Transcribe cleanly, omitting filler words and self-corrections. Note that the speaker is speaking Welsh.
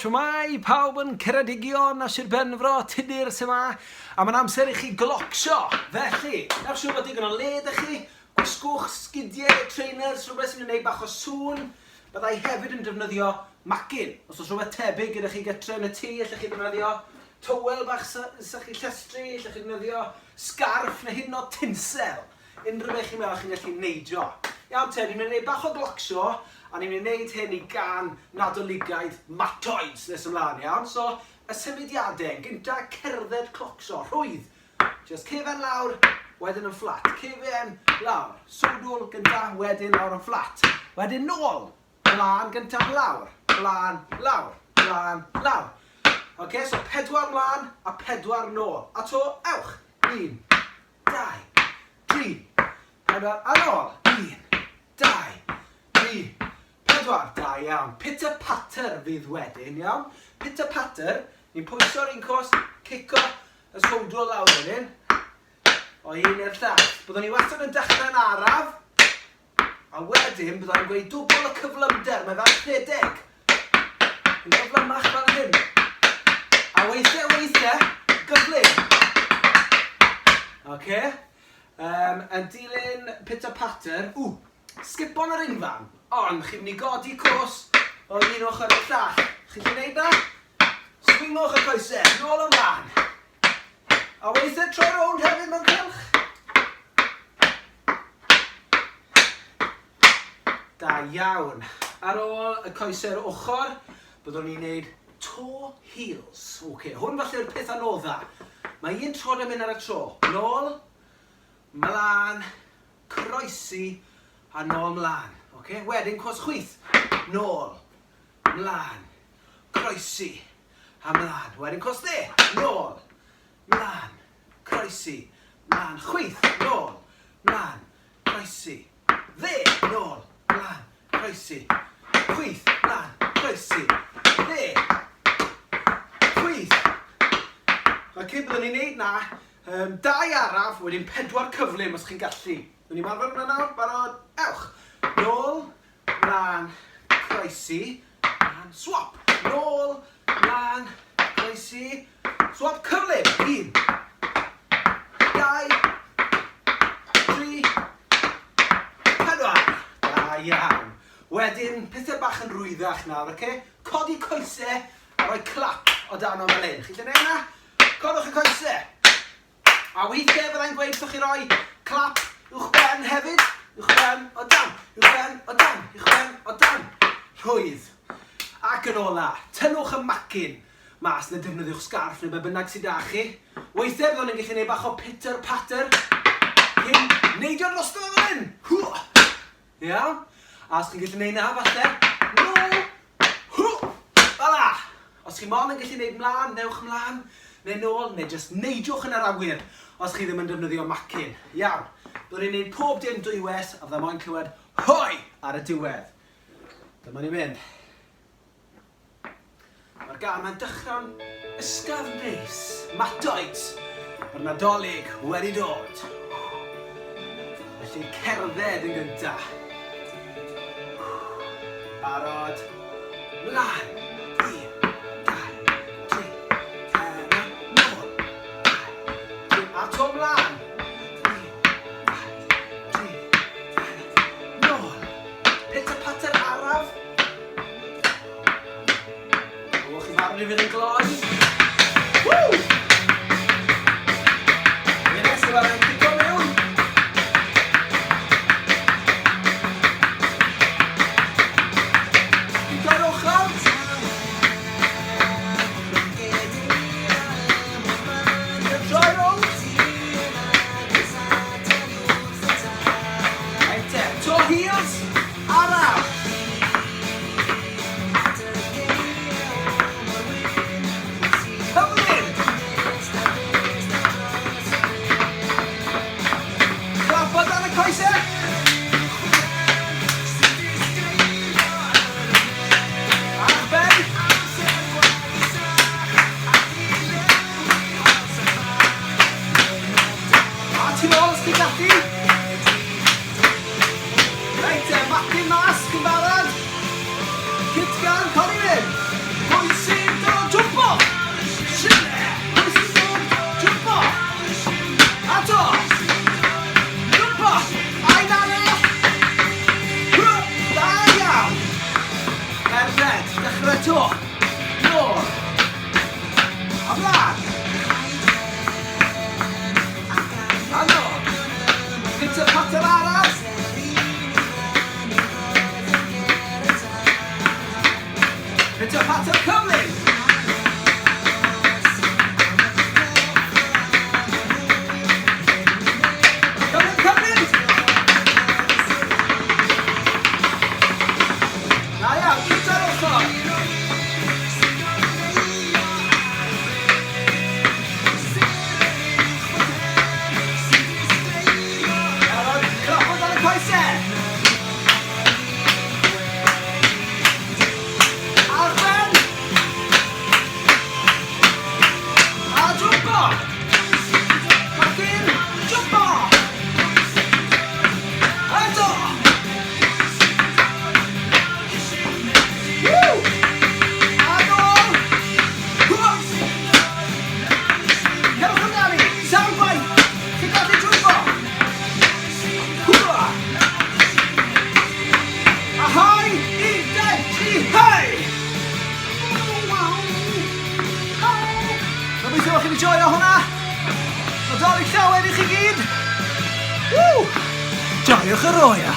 shwmae pawb yn Ceredigion a Sir Benfro, Tudur sy 'ma, a mae'n amser i chi glocsio! Felly, newch siŵr bod digon o le 'da chi, gwisgwch sgidiau neu trainers, rhywbeth sy'n mynd i wneud bach o sŵn. Bydda i hefyd yn defnyddio macyn. Os oes rhywbeth tebyg gyda chi gytre yn y tŷ, allech chi ddefnyddio tywel bach 'sa chi'n llestri, allech chi ddefnyddio sgarff neu hyd yn oed tinsel. Unrhyw beth chi'n meddwl chi'n gallu neidio. Iawn te, ni'n mynd i wneud bach o glocsio, a ni'n mynd i wneud hyn i gân Nadoligaidd Mattoidz nes ymlaen, iawn? So, y symudiadau, yn gynta cerdded clocsio, rhwydd. Just cefen lawr, wedyn yn fflat. Cefen lawr, sowdwl gynta, wedyn lawr yn fflat. Wedyn nôl, blaen gynta, lawr, blaen, lawr, blaen, lawr. Ok, so pedwar mlaen a pedwar nôl. A to, ewch. Un, dau, tri, pedwar, a nôl. Un, dau, tri, pedwar. Da iawn. Pitter patter fydd wedyn, iawn? Pitter patter, ni'n pwyso'r un cos, cico y sowdl lawr wedyn, o un i'r llall. Byddwn ni wastad yn dechrau'n araf, A wedyn bydda i'n gweud dwbl y cyflymder, mae fel rhedeg. Yn gyflymach fel hyn. A weithiau, weithiau, gyflym. Oce. Um, yn dilyn pitter patter, ww, sgipon yr unfan, ond chi'n mynd i godi cos o un ochr i'r llall. Chi'n gallu gwneud na? Swingwch y coesau, nôl ymlaen. A weithiau troi rownd hefyd mewn cylch. Da iawn. Ar ôl y coesau'r ochr, byddwn ni'n neud toe heels. Ok, hwn falle yw'r peth anodda. Mae un troed yn mynd ar y tro. Nôl, mlaen, croesi, a nôl mlaen. Ok, wedyn cos chwith. Nôl, mlaen, croesi, a mlaen. Wedyn cos dde, nôl, mlaen, croesi, mlaen, chwith, nôl, mlaen, croesi, dde, nôl, mlaen, croesi, chwith, mlaen, croesi, dde, chwith. Ok, byddwn ni'n neud na um, dau araf, wedyn pedwar cyflym os chi'n gallu. Byddwn ni'n marfer hwnna nawr, barod, ewch. Nôl, mlaen, croesi, mlaen, swap, nôl, mlaen, croesi, swap, cyflym, un, dau, tri, pedwar, da iawn. Wedyn, pethau bach yn rwyddach nawr, oce? Okay? Codi coesau a rhoi clap o dan o fel hyn. Chi'n lle neud hwnna? Codwch y coesau. A weithiau fyddai'n gweud wrthoch chi roi clap uwch ben hefyd. Uwch ben o dan, uwch ben o dan, uwch ben o dan. Rhwydd. Ac yn ola, tynnwch y macyn mas neu defnyddiwch sgarff neu be bynnag sydd 'da chi. Weithiau byddwn ni'n gallu gwneud bach o pitter patter cyn neidio drosto fe fel hyn. Hwah! Iawn? A os chi'n gallu neud 'na falle, nôl, hw, fel 'a. Os chi mond yn gallu neud mlan, newch mlan, neu nôl, neu jyst neidiwch yn yr awyr os chi ddim yn defnyddio macyn. Iawn. Byddwn ni'n neud pob dim dwywes a fydda moyn clywed hoi ar y diwedd. Dyma ni'n mynd. Mae'r gân 'ma'n dechrau'n ysgafn neis. Mattoidz! Mae'r Nadolig wedi dod. Felly cerdded yn gynta. Barod. Mlan. Un, dau, tri, pedwar, nôl. Dau, tri, a to mlan. Un, dau, tri, pedwar, nôl. Pitter patter araf. O, chi'n barod i fynd yn gloi? Woo! Nes i barod cico mewn. Cico'r ochr. Troi rownd. Reit te, toe heels. Araf! Cyflym! Clapo dan y coesau! Ar ben! A tu ôl os ti'n gallu! Reit te, macyn mas, chi'n barod? Cytgan, codi fynd! Pwy sy? Coesau! Ar ben! A jwmpo! Back in, jwmpo! Eto! Woo! A nôl! Hwwa! Cerwch amdani! Sawl gwaith! Chi'n gallu jwmpo! Hwwa! A hoi! 1, 2, 3, hei! Gobeithio bod chi wedi joio hwnna. Nadolig llawen i chi gyd. Woo! Joiwch yr oia.